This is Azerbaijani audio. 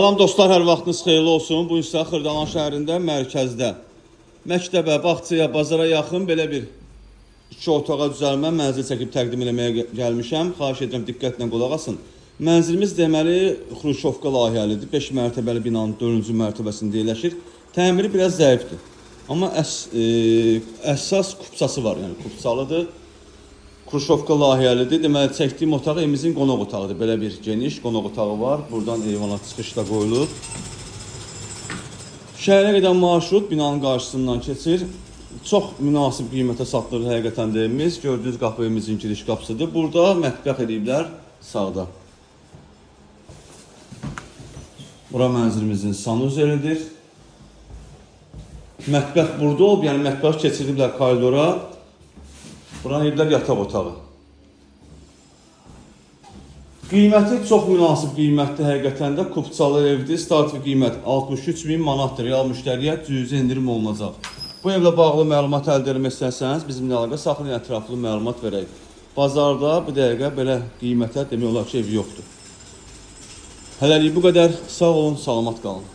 Salam dostlar, hər vaxtınız xeyirli olsun. Bu isə Xırdalan şəhərində, mərkəzdə, məktəbə, bağçaya, bazara yaxın belə bir iki otağa düzəlmə mənzil çəkib təqdim eləməyə gəlmişəm. Xahiş edirəm diqqətlə qulaq asın. Mənzilimiz deməli Xruşovka layihəlidir. 5 mərtəbəli binanın 4-cü mərtəbəsində yerləşir. Təmiri biraz zəifdir. Amma əsas kupçası var, yəni kupçalıdır. Xruşovka layihəlidir. Deməli çəkdiyim otaq evimizin qonaq otağıdır. Belə bir geniş qonaq otağı var. Buradan eyvana çıxış da qoyulub. Şəhərə gedən marşrut binanın qarşısından keçir. Çox münasib qiymətə satılır həqiqətən də evimiz. Gördüyünüz qapı evimizin giriş qapısıdır. Burada mətbəx eləyiblər sağda. Bura mənzilimizin sanuzelidir. Mətbəx burada olub, yəni mətbəx keçirdiblər koridora. Buranı eləyiblər yataq otağı. Qiyməti çox münasib qiymətdir həqiqətən də. Kupçalı evdir. Start qiymət 63 min manatdır. Real müştəriyə cüzi endirim olunacaq. Bu evlə bağlı məlumat əldə etmək istəsəniz bizimlə əlaqə saxlayın, ətraflı məlumat verək. Bazarda bu dəqiqə belə qiymətə demək olar ki, ev yoxdur. Hələlik bu qədər. Sağ olun, salamat qalın.